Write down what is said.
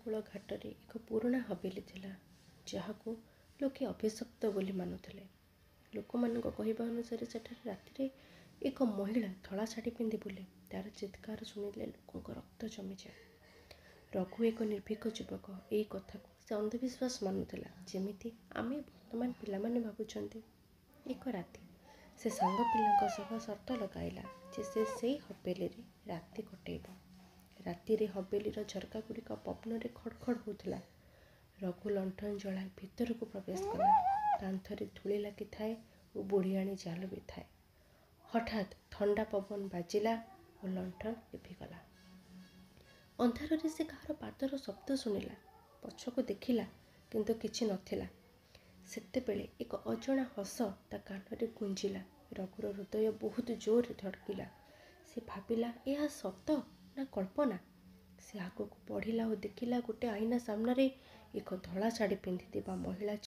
ଉପକୂଳ ଘାଟରେ ଏକ ପୁରୁଣା ହବେଲି ଥିଲା, ଯାହାକୁ ଲୋକେ ଅଭିଶପ୍ତ ବୋଲି ମାନୁଥିଲେ। ଲୋକମାନଙ୍କ କହିବା ଅନୁସାରେ ସେଠାରେ ରାତିରେ ଏକ ମହିଳା ଧଳା ଶାଢ଼ୀ ପିନ୍ଧି ବୁଲେ। ତା'ର ଚିତ୍କାର ଶୁଣିଲେ ଲୋକଙ୍କ ରକ୍ତ ଜମିଯାଏ। ରଘୁ ଏକ ନିର୍ଭୀକ ଯୁବକ। ଏଇ କଥାକୁ ସେ ଅନ୍ଧବିଶ୍ୱାସ ମାନୁଥିଲା, ଯେମିତି ଆମେ ବର୍ତ୍ତମାନ ପିଲାମାନେ ଭାବୁଛନ୍ତି। ଏକ ରାତି ସେ ସାଙ୍ଗ ପିଲାଙ୍କ ସହ ସର୍ତ୍ତ ଲଗାଇଲା ଯେ ସେ ସେଇ ହବେଲିରେ ରାତି କଟେଇବ। ରାତିରେ ହବେଲିର ଝରକାଗୁଡ଼ିକ ପବନରେ ଖଡ଼ଖଡ଼ ହେଉଥିଲା। ରଘୁ ଲଣ୍ଠନ ଜଳାଇ ଭିତରକୁ ପ୍ରବେଶ କଲା। କାନ୍ଥରେ ଧୂଳି ଲାଗିଥାଏ ଓ ବୁଢ଼ିଆଣୀ ଜାଲ ବି ଥାଏ। ହଠାତ୍ ଥଣ୍ଡା ପବନ ବାଜିଲା ଓ ଲଣ୍ଠନ ଲିଭିଗଲା। ଅନ୍ଧାରରେ ସେ କାହାର ପାଦର ଶବ୍ଦ ଶୁଣିଲା। ପଛକୁ ଦେଖିଲା, କିନ୍ତୁ କିଛି ନଥିଲା। ସେତେବେଳେ ଏକ ଅଜଣା ହସ ତା କାନରେ ଗୁଞ୍ଜିଲା। ରଘୁର ହୃଦୟ ବହୁତ ଜୋରରେ ଧଡ଼କିଲା। ସେ ଭାବିଲା, ଏହା ସତ ନା କଳ୍ପନା? ସେ ଆଗକୁ ବଢ଼ିଲା ଓ ଦେଖିଲା, ଗୋଟେ ଆଇନା ସାମ୍ନାରେ ଏକ ଧଳା ଶାଢ଼ୀ ପିନ୍ଧିଥିବା ମହିଳା